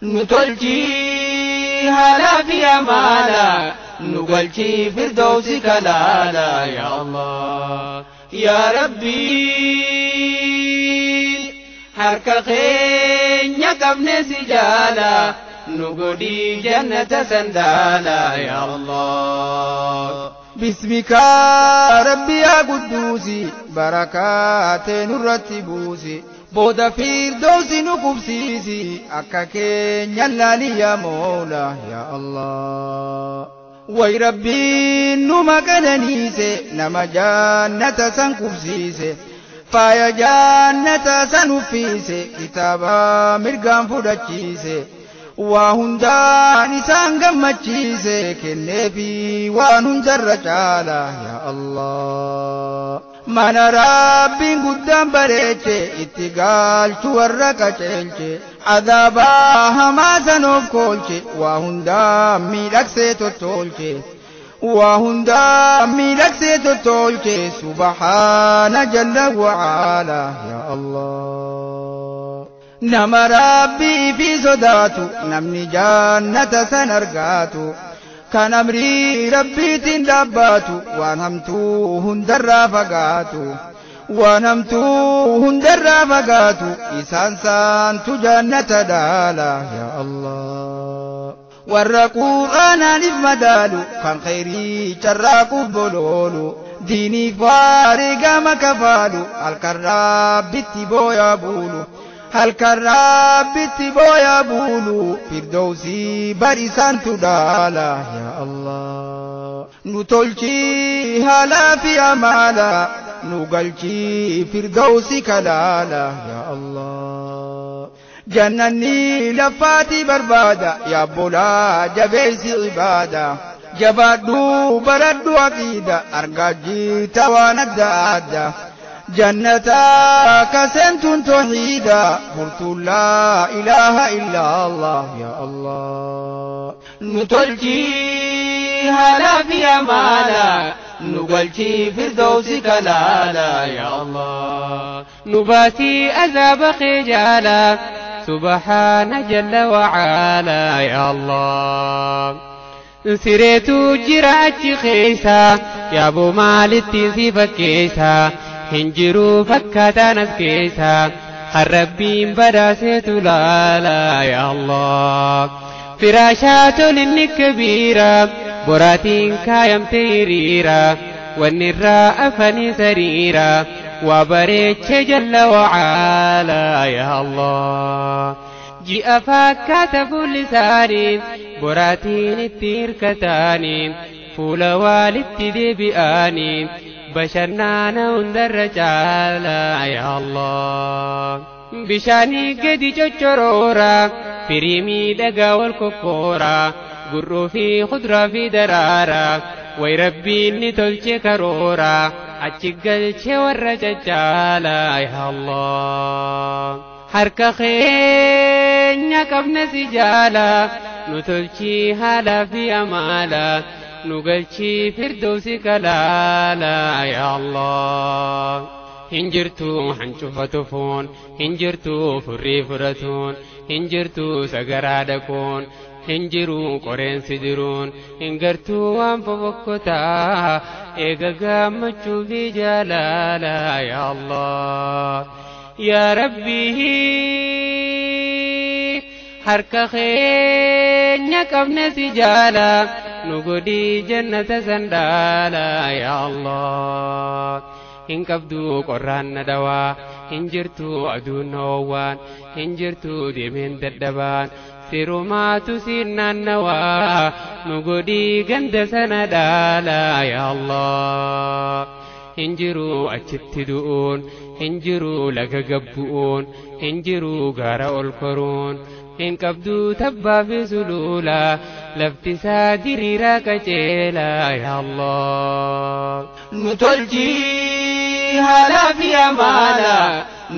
Nu tolchii haalaa fi amaala nu galchii firdoosi kalaala yaa Allah yaa Rabbii harka keenya qabne si jaala nu godhii jannata sandaala yaa Allah. باسمك ربي يا قدوسي بركات نرتي بوسي بودا فردوسي نكبسيسي أكا كينيا لالي يا مولا يا الله وي ربي نما كننيسي نما جنة سنكبسيسي فايا جنة سنفيسي كتابا مرقام فدچيسي waa hundaan isaan gammachiise kenneefi waan hundarra caala yaa Allah. Mana rabbiin guddaan bareeche itti galchu warra qaceelche adaabaa hamaa sanoof koolche waa hundaan miidhagsee tottolche. Waa hundaan miidhagsee tottolche subhaana jalla wa'ala yaa Allah. Nama rabbii fi sodaatu namni jannata san argaatu kan amrii rabbiitiin dhaabbaatu waan hamtuu hundarraa fagaatu waan hamtuu hundarraa fagaatu isaan saantu jannata dhaala yaa Allah. Warra qur'aanaaniif madaalu kan khayrii carraaquuf boloolu diiniif wareegama kafaalu halkan rabbitti booyaa buulu. Halkan rabbitti booyaa buulu firdoosi bariisaantu dhaala yaa Allah. Nu tolchii haalaa fi amaala nu galchii firdoosi kalaala yaa Allah. Jannanni lafaati barbaada yaa bolaa jabeessi ibaada. Jabaadhu baradhu aqiida argaa jirta waan adda addaa. جنتا كسنت توحيدا قلت لا إله إلا الله يا الله. Nu tolchii haalaa fi amaala nu galchii firdoosi kalaala yaa Allah. Nu baasii azaaba kee jaala subhaana jalla wa'ala yaa Allah. Sireetu jira achi keessa yaaboo maalitti si fakkeessa hin jiru fakkaataan as keessa kan rabbiin badhaaseetu laala yaa Allah. Firaashaa tolinni kabiira boraatiin kaayamte hiriira wanni irraa afanii sariira waa bareeche jalla wa'ala yaa Allah. Ji'a fakkaata fuulli isaanii boraatiin itti hirkataanii fuula waalitti deebi'anii bashannana hundarra caala yaa Allah. Bishaanii gadi coccoroora firii miidhagaa wal kokkoora gurruu fi kuduraa fi daraara way rabbiin ni tolche karoora achi galche warra caccaala yaa Allah. Harka keenya qabne si jaala nu tolchii haalaa fi amaala nu galchii firdoosi kalaala yaa Allah. Hin jirtu hancufa tufuun hin jirtu furrii fudhatuun hin jirtu sagaraa dhaquun hin jiru qoreensi diruun hin gartuu waan fofokkotaa eega gammachuu fi jaalala yaa Allah. Yaa Rabbii harka keenya qabne si jaala nu godhii jannata san dhaala yaa Allah. Hin qabdu qorraan na dawaa hin jirtu aduun na oowwaan hin jirtu deemeen dadhabaan sirumaatu siin naannawaa nu godhii ganda sana dhaala yaa Allah. Hin jiru achitti du'uun hin jiru laga gabbu'uun hin jiru gaara ol koruun hin qabdu tabbaa fi suluula lafti isaa diriiraa qajeela yaa Allah. Nu tolchii haalaa fi amaala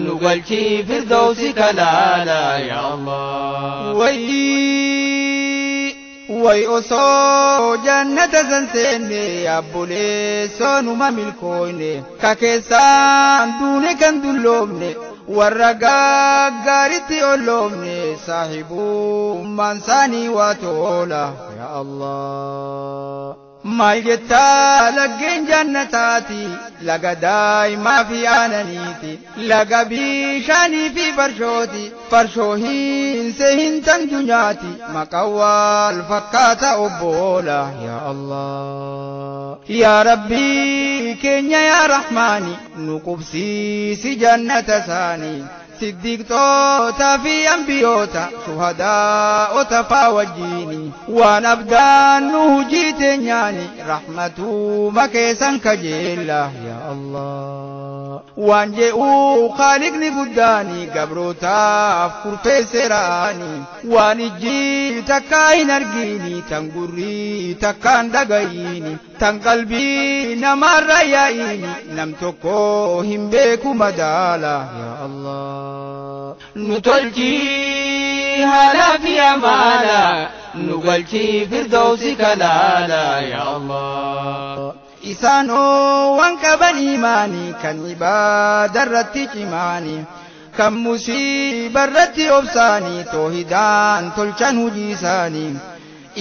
nu galchii firdoosi kalaala yaa Allah. Wayii way osoo jannata san seenne abboleessoo numa milkooyne ka keessaan duune kan dulloomne Warra gaggaaritti olloomne saahibummaan isaanii waa tola yaa Allah. Maal jettaa laggeen jannataati laga daa'imaa fi aananiiti laga bishaanii fi farshooti farshoo hin sehin tan dunyaati maqaan wal fakkaata obboola yaa Allah. Yaa Rabbii keenya yaa Rahmaani nu qubsiisi jannata isaanii. Siddiqtoota fi ambiyoota shuhadaa'ota faa wajjiini waan abdaan nu hujii teenyaani rahmatuma keessan kajeella yaa Allah. Waan je'uu khaliqni guddaani gabrootaaf kurfeesseraani waan ijji takkaa hin argini tan gurri takkaan dhagayiini tan qalbii namaarra yaa'iini nam tokko hin beeku madaala yaa Allah. Nu tolchi haala fi amaana nu galchi firdawsi kalaala yaa Allah. Isaanoo waan qaban imaanii kan ibaadarratti cimaanii kan musiibarratti obsaanii toohidaan tolchan hujii isaanii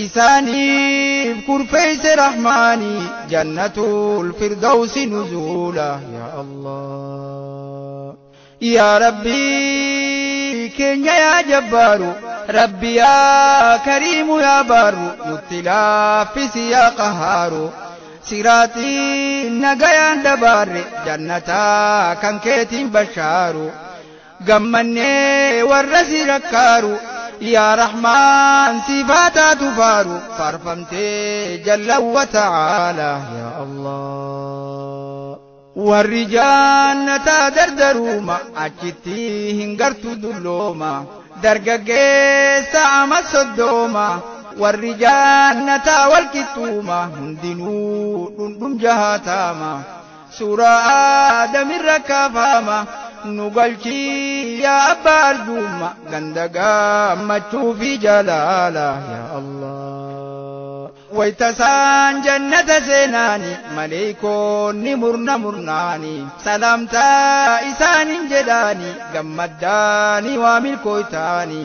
isaaniif kurfeeyse rahmaanii jannatul firdawsi nuzuula yaa Allah. Yaa Rabbii keenya yaa jabbaaru Rabbi yaa kariimu yaa baaru nutti laaffisi yaa qahaaru siraatiin nagayaan dabaarre jannataa kan keetiin bashaaru gammannee warra si rakkaaru yaa Rahmaan sifaataa tufaaru faarfamtee jalla wa ta'aalaa yaa Allah. Warri jannataa dardaruuma achitti hin gartu dullooma dargaggeessa ama soddooma warri jannataa wal qixxuuma hundinuu dhundhum jahaataama suuraa aadamirra kaafama nu galchii yaa abbaa arjuuma ganda gammachuu fi jalaala yaa Allah. Waytasaan jannata seenaani maleeykoonni murna murnaani salaamtaa isaanin jedhaani gammaddaani waa milkooytaani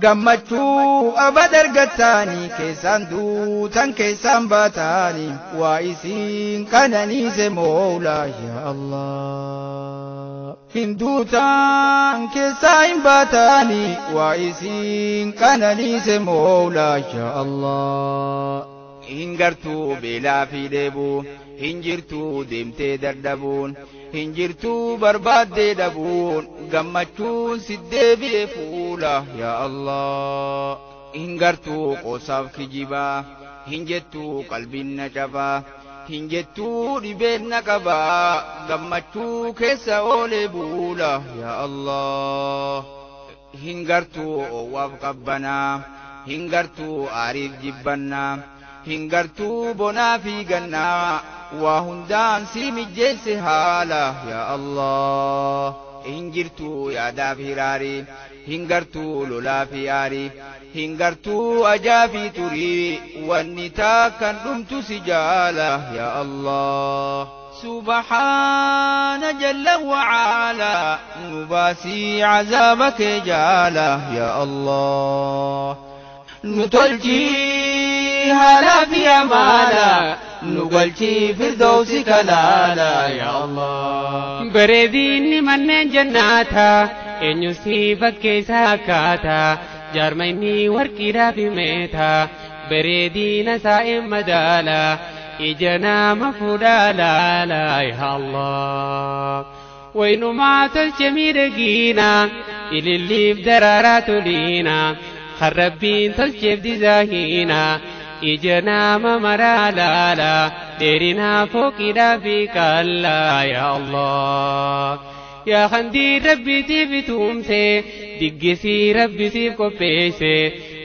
gammachuu abad argattaani keessaan duutan keessaan baataani waa isiin qananiise moolaa yaa Allah. Hin duutan keessaa hin baataani waa isiin qananiise moolaa yaa Allah. Hin gartuu beelaa fi dheebuu hin jirtuu deemtee dadhabuun hin jirtuu barbaaddee dhabuun gammachuun si deebi'e fuula yaa Allah. Hin gartuu qoosaaf kijibaa hin jettuu qalbiin na cabaa hin jettuu dhibeen na qabaa gammachuu keessa oolee buula yaa Allah. Hin gartuu oowwaaf qabbanaa hin gartuu aariif jibbannaa hin gartuu bonaa fi gannaa waa hundaan si mijjeesse haala yaa Allah. Hin jirtuu yaadaaf hiraarii hin gartuu lolaa fi aarii hin gartuu ajaa fi turii wanni taakkan dhumtu si jaala yaa Allah. Subhaana jalla wa'ala nu baasii cazaaba kee jaala yaa Allah. Nu tolchi haala fi amaana nu galchi firdawsi kalaala yaa Allah. Bareedinni manneen jannaataa eenyu si bakkeessa akkaataa jaarmayni warqiidhaa fi meetaa bareedina saa'in madaala ija nama fuudhaa laala yaa Allah. Waynumaa tolche miidhagiina ililliif daraaraa toliina kan rabbiin tolcheef dizaahiina ija nama maraa laala dheerinaa fooqidhaa fi qallaa yaa Allah. Yaa handii rabbiitiif tumse diggisii rabbisiif qopheesse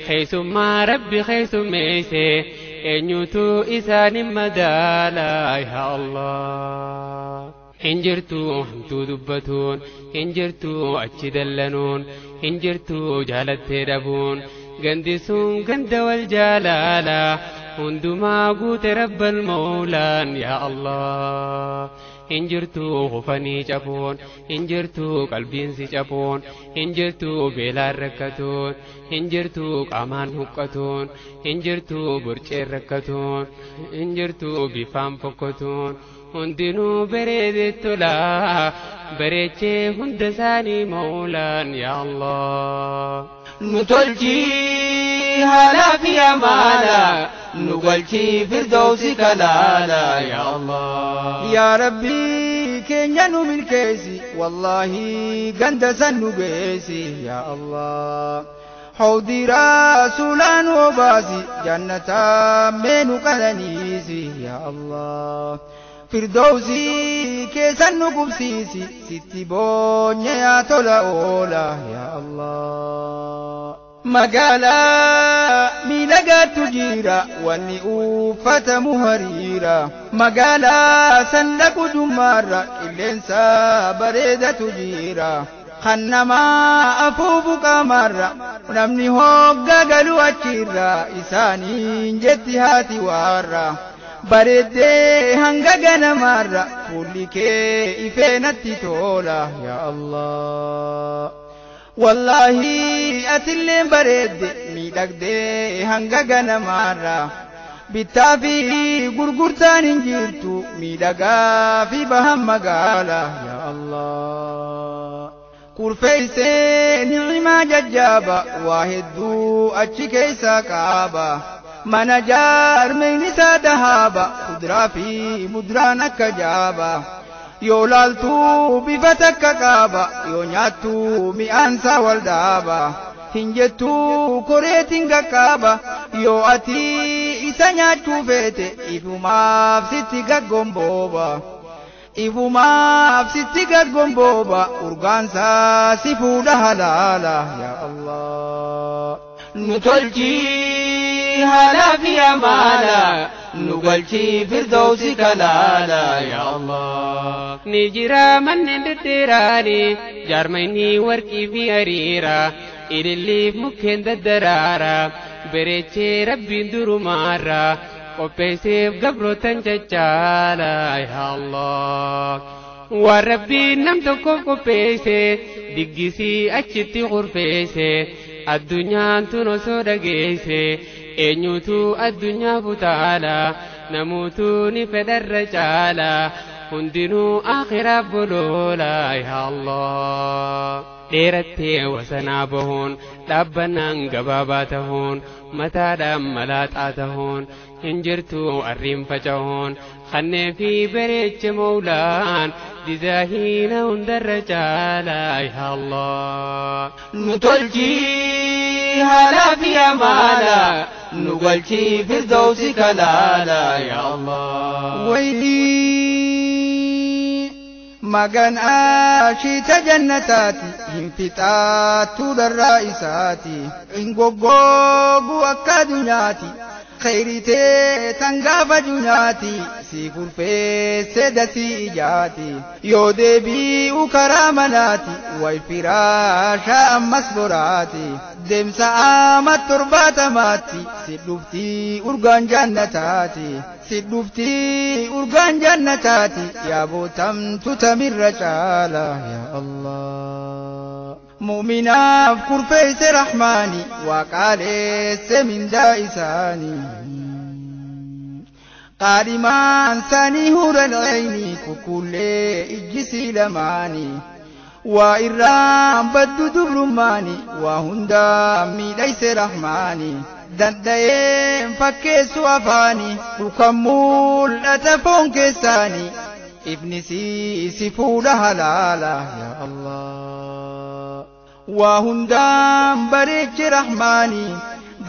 keessummaa rabbi keessummeesse eenyutu isaanin madaala yaa Allah. Hin jirtu hamtuu dubbatuun hin jirtu achi dallanuun hin jirtu jaalattee dhabuun gandi sun ganda wal jaalala hundumaa guute rabbal moolaan yaa Allah. Hin jirtu hufanii cabuun, hin jirtu qalbiinsi cabuun, hin jirtu beelaan rakkatuun, hin jirtu qaamaan huqqatuun, hin jirtu burceen rakkatuun, hin jirtu bifaan fokkotuun. Hundinuu bareedee tola, bareechee hunda isaanii Mawlaan, yaa Allah. Nu tolchii haalaa fi amaana, nu galchii firdoosi kalaala, yaa Allah. Yaa Rabbii keenya nu milkeessi, wallaahi ganda san nu geessi, yaa Allah. Hawdii rasuulaa nu obaasi, jannataa mee nu qananiisi, yaa Allah. Firdoosi keessan nu qubsiisi, sitti boonye yaa tola oola, yaa Allah. Magaalaa miidhagaatu jira, wanni uffatamu hariira. Magaalaa san dhaqu jummaarra, qilleensa bareedatu jira. Kan namaa afuufu qaamaarra, namni hogga galu achirra, isaaniin jetti haati waarra. Bareeddee hanga ganamaarra, fuulli kee ifee natti tola, yaa Allah. Wallaahi atilleen bareedde miidhagdee hanga ganamaarra. Bittaa fi gurgurtaan hin jirtu miidhagaa fi bahan magaala, yaa Allah. Kurfeessee ni'imaa jajjaaba waa hedduu achi keessaa qaaba. Mana jaarmeen isaa dahaaba kuduraa fi muduraan akka jaaba. Yoo laaltuu bifa takka qaaba, yoo nyaattu mi'aansaa wal dhaaba. Hin jettuu koreetiin qaqqaaba, yoo ati isa nyaachuu feete ifumaaf sitti gaggombooba. Ifumaaf sitti gaggombooba, urgaansaa si fuudha halaala, yaa Allah. Nu tolchii haalaa fi amaana, nu galchii firdoosi kalaala, yaa Allah. Ni jira manneen dhedheeraani, jaarmayni warqii fi hariira, ililliif mukkeen daddaraara, bareechee Rabbiin durumaarra, qopheesseef gabrootan cachaala, yaa Allah. Waan Rabbiin nam tokkoof qopheesse, diggisii achitti qurfeesse, addunyaan tun osoo dhageesse, eenyutu addunyaa futaala, namuutu ni fedharra caala, hundinuu akhiraaf boloola, yaa Allah. Dheerattee wasanaa bahuun, dhaabbannaan gabaabaa tahuun, mataadhaan malaaxaa tahuun, hin jirtu arriin faca'uun, kannee fi bareeche Mawlaan, dizaahiina hundarra caala, yaa Allah. Nu tolchii haalaa fi amaana, nu galchii firdoosi kalaala, yaa Allah. Waylii magan ashiita jannataati, hin fixaattu dharraa isaati, hin goggoogu akka addunyaati. Khayritee tan gaafa junyaati, si kurfeesse dasii ijaati. Yoo deebi'u karaa manaati, way firaasha ammas boraati. Deemsa ama 70tti, si dhuftii urgaan jannataati. Si dhuftii urgaan jannataati, yaa bootamtu tamirra caala, yaa Allah. Mu'minaaf kurfeesse Rahmaani, waaqaaleesse mindaa isaanii. Qaadhimaan sanii huran cayni, kukkullee ijjisii lamaani. Waa irraan baddu dubrummaani, waa hundaa miidhayse Rahmaani. Danda'een fakkeessu afaani, dhukan mul'ata foon keessaani. Ifni si fuudha halaala, yaa Allah. Waa hundaan bareeche Rahmaani,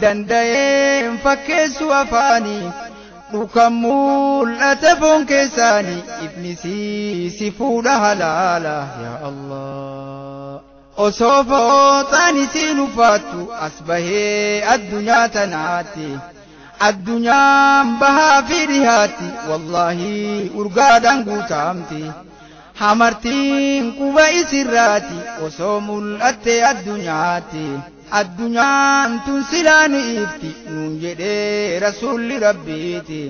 danda'een fakkeessu afaani. Dhukan mul'ata foon keessaani, ifni si fuudha halaala, yaa Allah. Osoo fooxaan isiin uffattu as bahee addunyaa tanaatti. Addunyaan bahaa fi dhihaatti, wallaahi urgaadhaan guutamti. Hamartiin quba isirraati osoo mul'atte addunyaatti. Addunyaan tun silaa ni ifti nuun jedhee rasuulli Rabbiiti.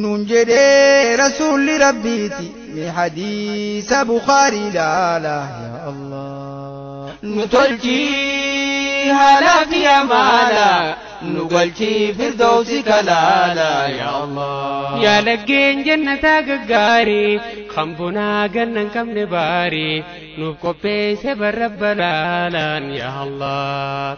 Nuun jedhee rasuulli rabbiiti mi hadiisa Bukaarii laala yaa Allah. Nu tolchii haala fi amaala nu galchii firdoosi kalaala yaa Allah. Yaa laggeen jannataa gaggaarii kan bunaa ganna hin qabne baarii nuuf qopheesse barra balaalaan yaa Allah.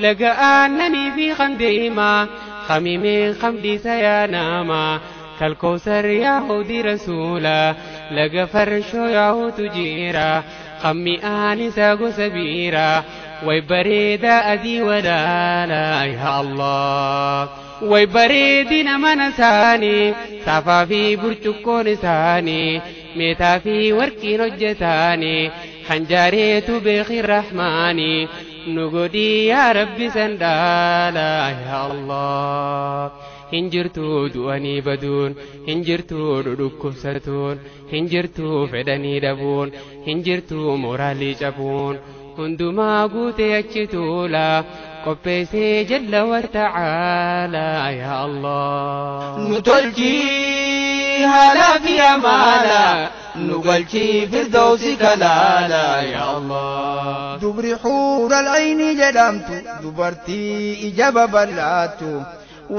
Laga aannanii fi kan deemaa kamimeen kamdiisa yaa namaa kalkoosar yaa hawdii rasuula laga farshoo yaa'utu jira kan mi'aan isaa gosa biira way bareedaa adii walaalaa yaa Allah. Way bareedina mana isaanii saafaa fi burcuqqoon isaanii meetaa fi warqiin hojjetaanii hanjaareetu beeki rahmaanii nu godhii yaa rabbi san dhaalaa yaa Allah. Hin jirtu du'anii baduun, hin jirtu dhudhukkubsatuun, hin jirtu fedhanii dhabuun, hin jirtu mooraalii cabuun. Hundumaa guutee achi tuula qopheessee jalla wa ta'aalaa yaa Allah. Nu tolchii haala fi amaala nu galchii firdoosi kalaala yaa Allah. Dubri xuura al'ayni jedhamtu dubartii ija babal'aattu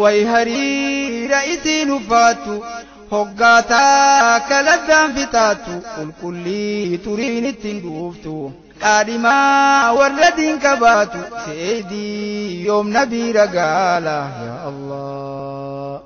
way hariira isiin uffaattu hoggaataa kaladdaan fixaattu qulqullii turiin ittiin dhuuftu qaadhimaa warra diin qabaatu seedii yoom nabii ragaala yaa Allah.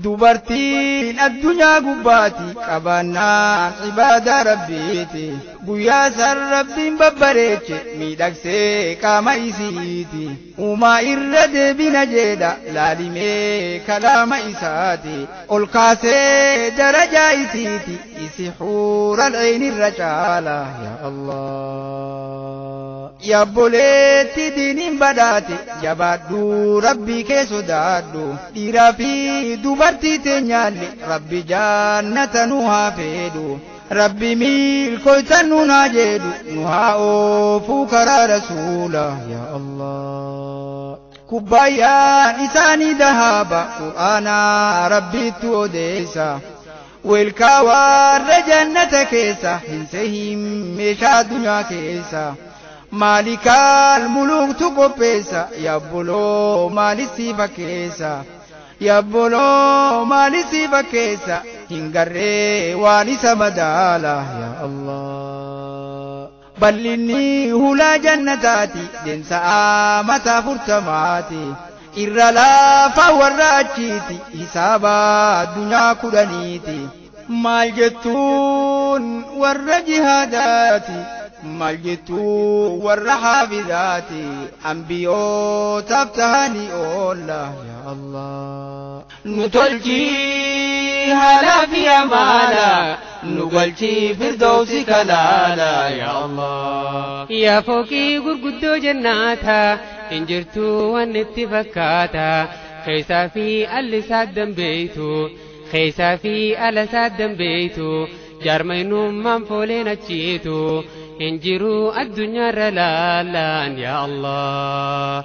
Dubartiin addunyaa gubbaati qabaannaan ibaadaa rabbiiti guyyaa san rabbiin babbareeche miidhagsee qaama isiiti uumaa irra deebina jedha laalimee kalaama isaati ol kaasee darajaa isiiti isi xuural irra caala yaa Allah. Yabboleetti diiniin badhaate jabaadhu rabbii kee sodaadhu dhiiraa fi dubartii teenyaalle rabbi jaannata nu haa fedhu rabbi milkooytan nu haa jedhu nu haa oofuu karaa rasuula yaa Allah. Kubbaayaan isaanii dahaaba qur'aanaa rabbiitu odeessa. Weelkaa warra jannata keessa hin sehin meeshaa addunyaa keessa. Maalikaal muluuktu qopheessa yabboloo maalisii fakkeessa yabboloo maalisii fakkeessa hin garree waan isa madaala yaa Allah. Bal'inni hulaa jannataati deemsa mataa 40 irra laafa warra achiiti hisaaba addunyaa 10ti maal jettuun warra jihaadaati. Maal jettuu warra haafizaati ambiyootaaf tahanii oolla yaa Allah. Nu tolchii haala fi amaala nu galchii firdoosi kalaala yaa Allah. Yaa fooqii gurguddoo jannaata hin jirtu wanni itti fakkaata keessaa fi alli isaa dambeeytu keessaa fi ala isaa dambeeytu jaarmaynummaan fooleen achiitu. Hin jiru addunyaarra laalaan yaa Allah.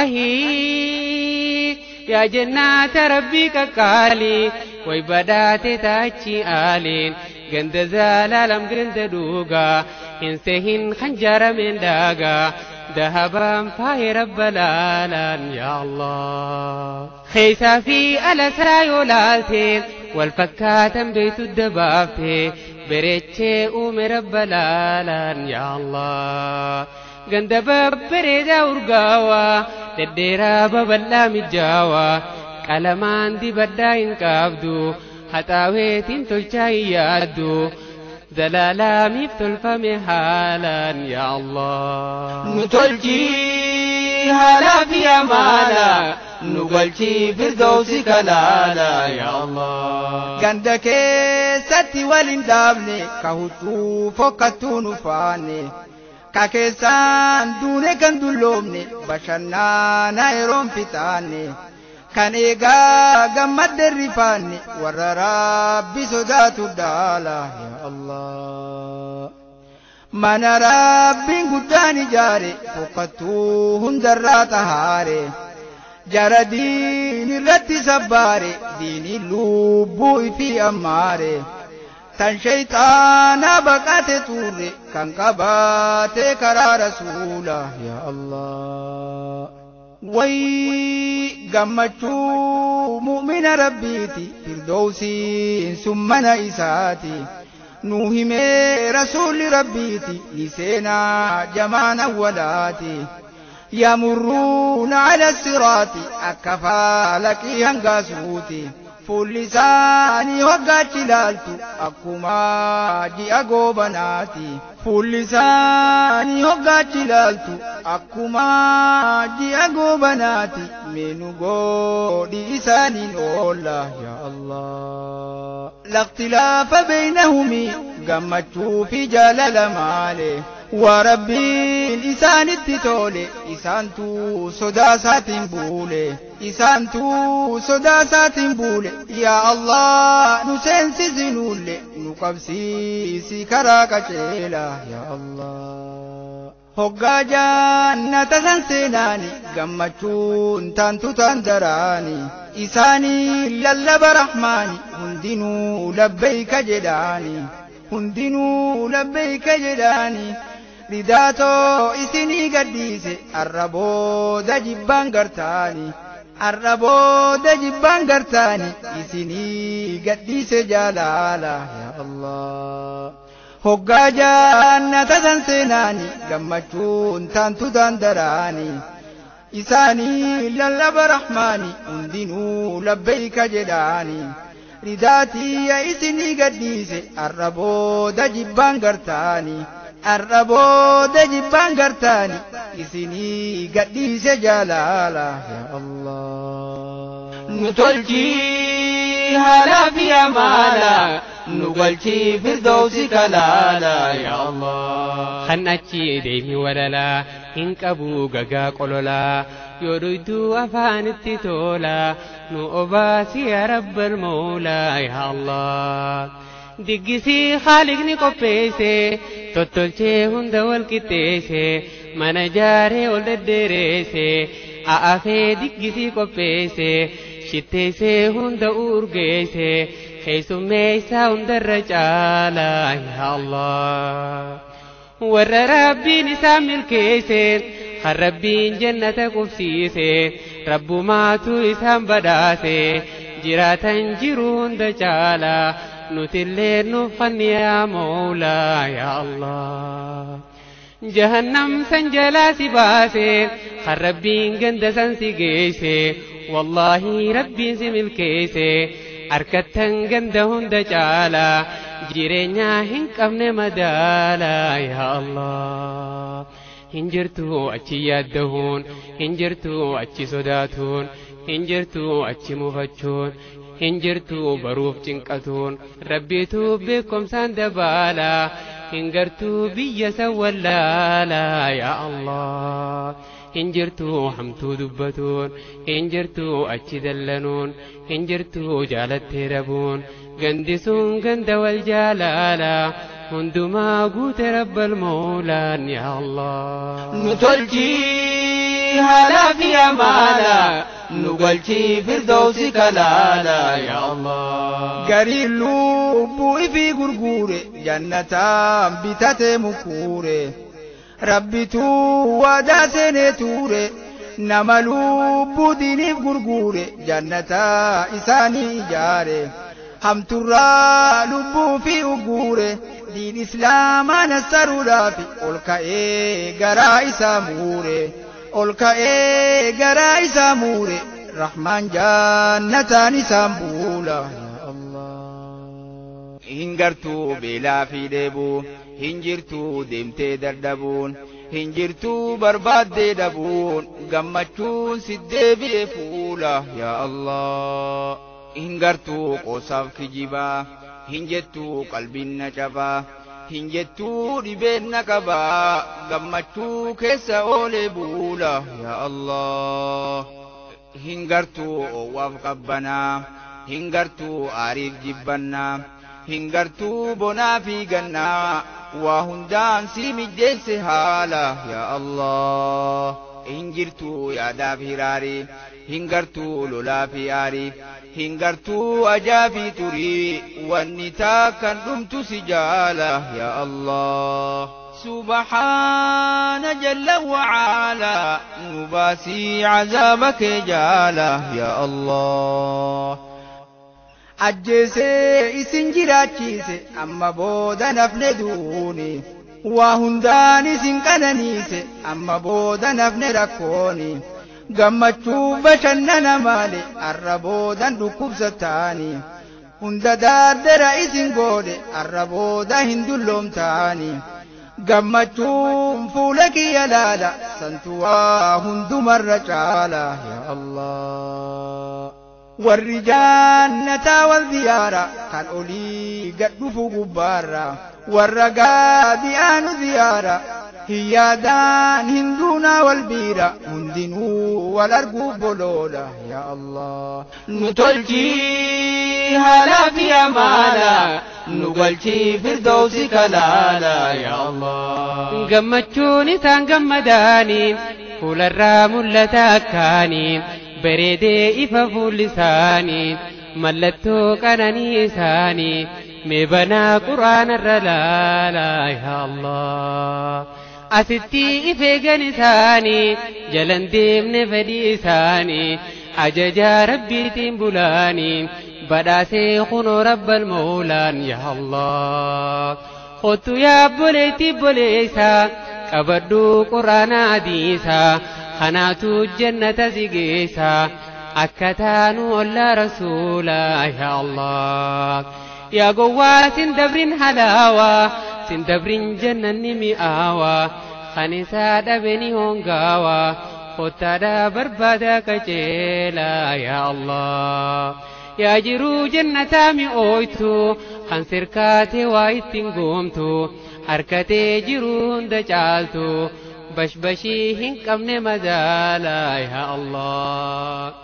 Ahii yaa jannaata rabbii qaqqaalii way badhaate taachi aaliin ganda zalaalam ganda dhugaa hin sehin kan jaarameen daagaa dahabaan faaye rabba laalaan yaa Allah. Keessaa fi ala isaa yoo laalte wal fakkaatan beeytu dabaafte. Bareechee uume rabba laalaan yaa Allah. Ganda babbareedaa urgaawaa dhedheeraa babal'aa mijaawaa qalamaan dibadhaa hin qabdu haxaaweetiin tolchaa hin yaaddu zalaalaamiif tolfame haalaan yaa Allah. Nu tolchii haala fi amaala nu galchii firdoosi kalaala yaa Allah. Ganda keessatti wal hin dhaabne ka huccuu fokkattuu nu faanne ka keessaan duune kan dulloomne bashannana yeroon fixaanne kan eegaa gammadde rifaanne warra rabbi sodaatu dhaala yaa Allah. Mana rabbiin guddaan ijaare fokkattuu hundarraa tahaare. Jara diin irratti sabbaare diini lubbuu ifi ammaare tan shayxaana baqate turre kan qabaate karaa rasuula yaa Allah. Way gammachuu mu'mina rabbiiti firdowsiin sun mana isaati nuu himee rasuulli rabbiiti ni seenaa jamaan awwalaati. يمرون على الصراط أكفا لكي هنغاسوتي فلساني وقات لالتو أكما جي أغوبناتي فلساني وقات لالتو أكما جي أغوبناتي منو قودي إساني الله يا الله. لا اختلاف بينهم قمتشو في جلال ماله وربي الإسان التتولي إسان تو صدا بولي إسان تو صدا بولي يا الله نسنسي زنولي نقبسي سكراك جيلا يا الله. هقا جنة سنسيناني قمتشون تانتو تندراني إساني للب رحماني هندنو لبيك جداني هندنو لبيك جداني ridaatoo isinii gadhiise arra booda jibbaan gartaani arra booda jibbaan gartaani isinii gadhiise jaalala yaa Allah. Hoggaa jannata san seenaani gammachuun taantu dandaraani isaanii lallaba rahmaani hundinuu labbayka jedhaani ridaatiyya isinii gadhiise arra booda jibbaan gartaani arra booda jibbaan gartaani isinii gadhiise jaalala yaa Allah. Nu tolchii haala fi amaala nu galchii firdawsi kalaala yaa Allah. Kan achi deemi walalaa hin qabu gagaa qololaa yoo dhuyduu afaanitti tola nu obaasi yaa rabbal moolaa yaa Allah. Diggisii khaliqni qopheesse tottolchee hunda wal qixxeesse mana jaaree ol deddeereesse a'afee diggisii qopheesse shitteessee hunda urgeesse keessummeessaa hundarra caalaa yaa Allah. Warra rabbiin isaan milkeesse kan rabbiin jannata qubsiise rabbumaatu isaan badhaase jiraatan jiru hunda caalaa nutillee nuuf fanni yaa Moolaa yaa Allah. Jahannam san jalaa si baase kan rabbiin ganda san si geesse wallaahi rabbiin si milkeesse harkattan ganda hunda caalaa jireenya hin qabne madaalaa yaa Allah. Hin jirtu achi yaaddahuun hin jirtu achi sodaatuun hin jirtu achi mufachuun hin jirtu baruuf cinqatuun rabbiitu beekumsaan dabaalaa hin gartuu biyya san wallaalaa yaa Allah. Hin jirtu hamtuu dubbatuun hin jirtu achi dallanuun hin jirtu jaalattee dhabuun gandi sun ganda wal jaalaalaa hundumaa guute rabbal moolaan yaa Allah. Nu tolchii haala fi amaala nu galchii firdawsi kalaala yaa Allah. Garii lubbuu ifii gurgure jannataan bitate mukuure rabbitu waadaa seenee tuure nama lubbuu diiniif gurgure jannataa isaanii ijaare hamturraa lubbuu fi uguure diin islaamaa nassaruudhaaf ol ka'ee garaa isaa muure ol ka'ee garaa isaa muure rahmaan jannataan isaan buula yaa Allah. Hin gartuu beelaa fi dheebuu hin jirtuu deemtee dadhabuun hin jirtuu barbaaddee dhabuun gammachuun si deebi'e fuula yaa Allah. Hin gartuu qoosaaf kijibaa hin jettuu qalbiin na cabaa hin jettuu dhibeen na qabaa gammachuu keessa oolee buula yaa Allah. Hin gartuu oowwaaf qabbanaa hin gartuu aariif jibbannaa hin gartuu bonaa fi gannaa waa hundaan si mijjeesse haala yaa Allah. Hin jirtuu yaadaaf hiraarii Hin gartuu lolaa fi aarii, hin gartuu ajaa fi turii, wanni taakkan dhumtu si jaala yaa Allah. Subhaana jalla wa'ala, nu baasii cazaaba kee jaala yaa Allah. Ajjeesee isin jiraachise, amma booda nafne duuni. Waa hundaan isin qananiise, amma booda nafne rakkooni. Gammachuu bashannana maale, arra boodan dhukkubsataani. Hunda daardera isin goode, arra booda hin dulloomtaani. Gammachuun fuula kiyya laala, santu waa hundumarra caala yaa Allah. Warri jannataa wal ziyaara, kan olii gad dhufu gubbaarra, warra gaadi aanu ziyaara, hin yaadaan hin duunaa wal biira, hundinuu wal arguuf boloola yaa Allah. Nu tolchii haalaa fi amaala, nu galchii firdoosi kalaala yaa Allah. Gammachuun isaan gammadaanii fuularraa mul'ata akkaanii, bareedee ifa fuulli isaanii, mallattoo qananii isaanii, mee banaa quraanarra laalaa yaa Allah. Asitti ifeegan isaanii, jalan deemne fedhii isaanii, ajaja rabbiitiin bulaanii, badhaasee kunoo rabbal moolaan yaa Allah. Kottu yaa obboleetti obboleessa, qabadhu quraana hadiisaa, kanaatu jannata si geessa, akka taanu ollaa rasuulaa yaa Allah. Yaa gowwaa sin dabrin halaawaa, sin dabrin jannanni mi'aawaa, kan isaa dhabe ni hongaawaa, kottaadhaa barbaada qajeelaa yaa Allah. Yaa jiruu jannataa mi'ooytu, kan sirkaatee waa ittiin goomtu, harkatee jiruu hunda caaltu, bashbashii hin qabne madaalaa yaa Allah.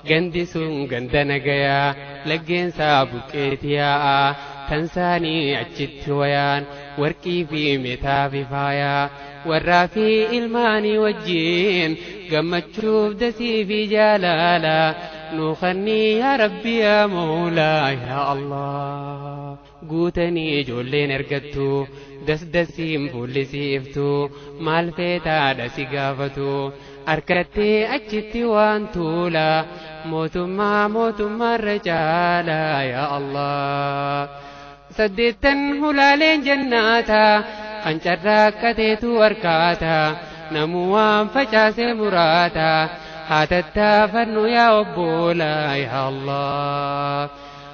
Gandi sun ganda nagayaa, laggeensaa buqqeeti yaa'aa, tansaanii achitti wayaan, warqii fi meetaa fi faayaa, warraa fi ilmaanii wajjin, gammachuuf dasii fi jaalala, nuu kannii yaa Rabbi yaa Moolaa yaa Allah. Guutanii ijoolleen ergattu, dasdasiin fuulli si iftu, maal feetaadha si gaafatu, harkattee achitti waan tuula, mootummaa mootummaarra caala yaa Allah. Saddeettan hulaaleen jannaata, kan carraaqqateetu harkaata, namuu waan facaasee muraata, haa tattaafannu yaa obboolaa yaa Allah.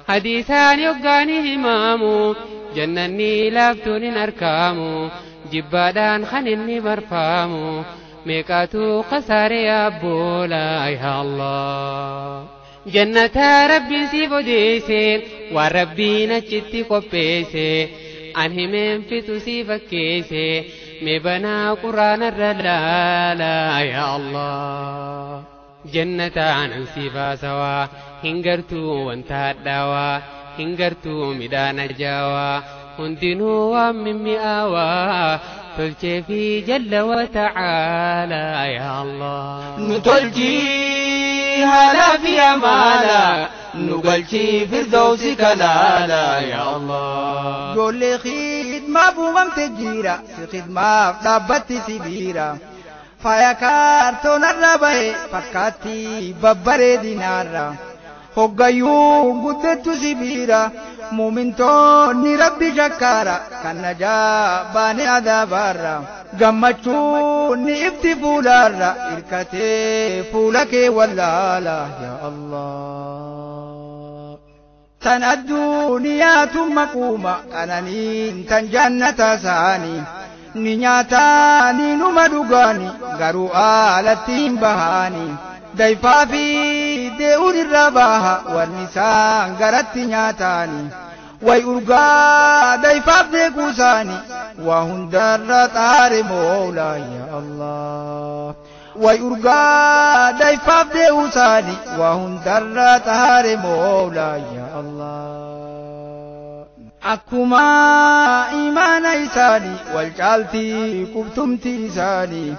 Hadiisaan yoggaani himaamu, jannanni laaftuun hin argaamu, jibbaadhaan kan inni marfaamu, meeqaatu kasaaree abboolaa yaa Allah. Jannata rabbiin siif odeesse, waan rabbiin achitti qopheesse, an himeen fixu si fakkeesse, mee banaa quraanarra laalaa yaa Allah. Jannataan an si baasawaa, hin gartuu wanta hadhaawaa, hin gartuu midhaan ajaawaa, hundinuu waan mimmi'aawaa, tolchee fi jalla wa ta'aalaa yaa Allah. Nu tolchii haalaa fi amaala, nu galchii firdoosi kalaala yaa Allah. Ijoollee khidmaaf uumamte jira, si khidmaaf dhaabbatti si biira. Faaya kaartoonarra bahe fakkaatti babbareedinaarra. Hoggayyuu guddattu si biira, muumintoonni rabbi shakkaara, kan najaa baane adaabaarra. Gammachuun ni ifti fuulaarra, hirkatee fuula kee wallaala yaa Allah. Tan adduniyaatu maquuma, qananiin tan jannata saanii. Ni nyaataani numa dhugaani, garuu alatti hin bahaani. Dayfaa fi dee'uun irra baha, wanni isaan garatti nyaataani. Way urgaa dayfaaf deequusaani, waa hundarra xaare moolaa yaa Allah. Way urgaa dayfaaf dee'uusaani, waa hundarra xaare moolaa yaa Allah. Akkuma imaana isaanii wal caaltii qubtumti isaanii.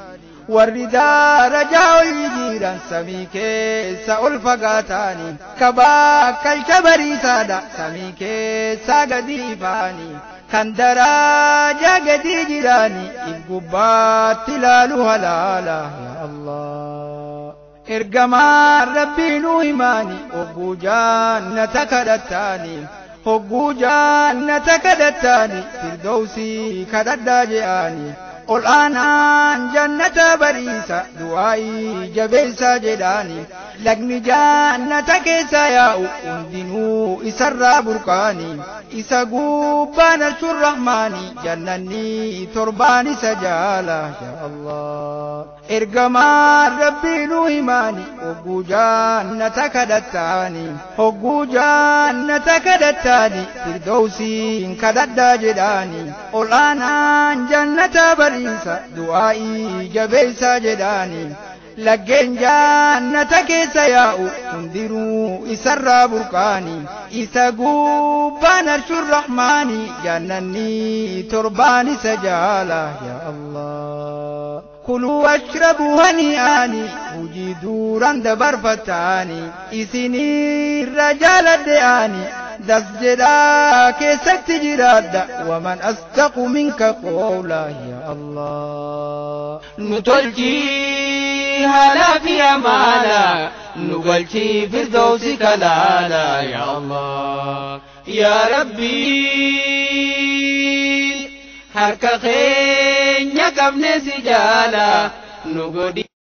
Warri darajaa ol jiran samii keessa ol fagaataani kabaa kalcha bariisaadha samii keessa gadi ifaani kan darajaa gadi jiraani if gubbaatti ilaalu halaala yaa Allah. Ergamaan rabbii nu himaani hogguu jaannata kadhattaani hogguu jaannata kadhattaani firdawsii kadhadhaa je'aani. Ol aanaan jannata bariisa du'aa'ii jabeessaa jedhaani lagni jannata keessa yaa'u hundinuu isarraa burqaani isa gubbaan arshuun rahmaani jannanni torbaan isa jaala yaa Allah. Ergamaan rabbii nu himaani hogguu jannata kadhattaani hogguu jannata kadhattaani firdawsiin kadhadhaa jedhaani ol aanaan jannata bariisa du'aa'ii jabeessaa jedhaani laggeen jannata keessa yaa'u hundinuu isarraa burqaani isa gubbaan arshuun rahmaani jannanni torbaan isa jaala yaa Allah. Kuluu washrabuu hani'aani hujii duran dabarfattaani isinirra jaaladhe'aani das jedhaa keessatti jiraadha waman asdaqu minka qawla yaa Allah. Nu tolchii haalaa fi amaala nu galchii firdawsi kalaala yaa Allah. Yaa Rabbii harka keenya qabne si jaala nu godhi.